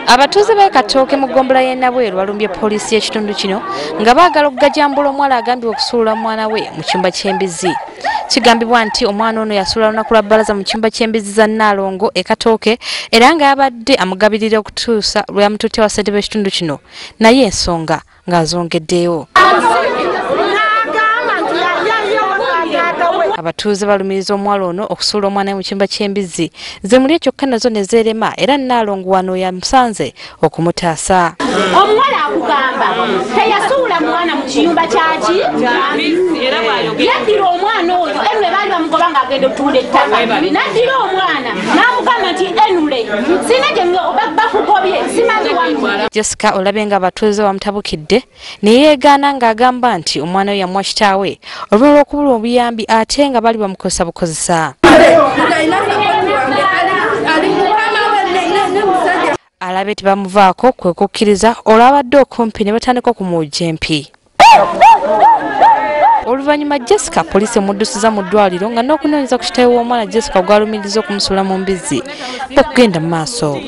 Abatuuze b'e Katooke mu ggombolola y'e Nabweru balumbye poliisi y'ekitundu kino nga baagala okugajambula omuwala agambibwa okusuula omwana we mu kiyumba ky'embizzi. Kigambibwa nti omwana ono yasuula lunaku lwa bbalaza mu kiyumba ky'embizzi za Nnaalongo e Katooke era nga yabadde amugabirira okutuusa lwe yamututte wa ssentebe w'ekitundu kino, naye ensonga ng'azongeddeyo. Abatuuze balumiriza omuwala ono okusuula omwana we mu kiyumba ky'embizzi zimulye kyokka nazo ne zeerema era Nnaalongo wano yamusanze okumutaasa. Omuwala akugamba teyasuula mwana mu kiyumba kyaki, yaddira omwana oyo Enule baali bamugoba ng'agenda okutunda ettaka, n'addira omwana n'amugamba nti Enule sina gye bakugobye simanyi wano. Jessica olabe nga abatuuze bamutabukidde ne yeegaana ng'agamba nti omwana we yamuwa kitaawe oluvannyuma lw'okubulwa obuyambi ate nga bali bamukozesa bukozesa. Alabe tebamuvaako kwe kukkiriza olwabadde okumpi ne batandika okumuwujja empi. Oluvannyuma Jessica poliisi emuddusiza mu ddwaliro nga n'okunoonyeza ku kitaawe w'omwana Jessica gw'alumiriza okumusuula mu mbizzi okugenda mu maaso.